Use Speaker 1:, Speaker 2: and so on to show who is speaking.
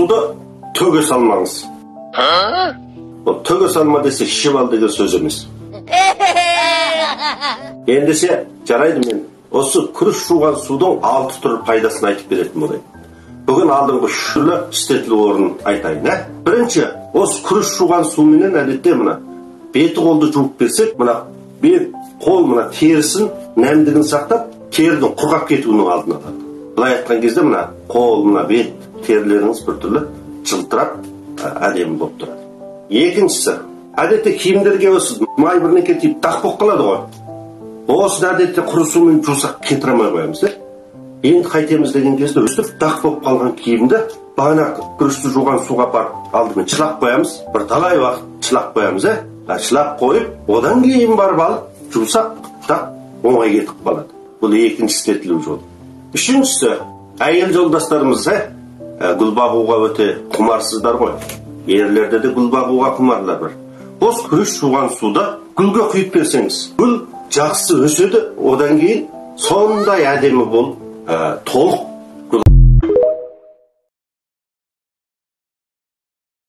Speaker 1: Суды төге салмаңыз. Ол төге салма десе ішіп ал деген сөз емес. Ендеше жарайды, мен осы күріш жуған судың 6 түрлі пайдасын айтып беретін болайын. Бүгін алдыңғы 3 түрлі істетілу орнын айтайын. Бірінші, осы күріш жуған суменен әдетте мына беті қолды жуып берсек, мына бет қол мына терісін нәмдігін сақтап, терінің құрғап кетуінің алдын алады. Былай айтқан кезде мына қол, мына бет терілеріңіз біртүрлі жылтырап, әдемі болып тұрады. Екіншісі, әдетте киімдерге осы май бірнеке тиіп дақ болып қалады ғой. Осыны әдетте құры сумен жусақ кетіре алмай қоямыз. Енді қайтеміз деген кезде өстіп дақ болып қалған киімді бағана күрішті жуған суға апарып алдымен шылап қоямыз. Бір талай уақыт шылап қоямыз, Шылап қойып, одан кейін барып алып жусақ, дақ оңай кетіп қалады. Бұл екінші істетілу жолы. Үшіншісі, әйел жолдастарымыз, гүл бағуға өте құмарсыздар ғой. Ерлерде де гүл бағуға құмарлар бар. Осы күріш жуған суды гүлге құйып берсеңіз, гүл жақсы өседі, одан кейін сондай әдемі болып, толық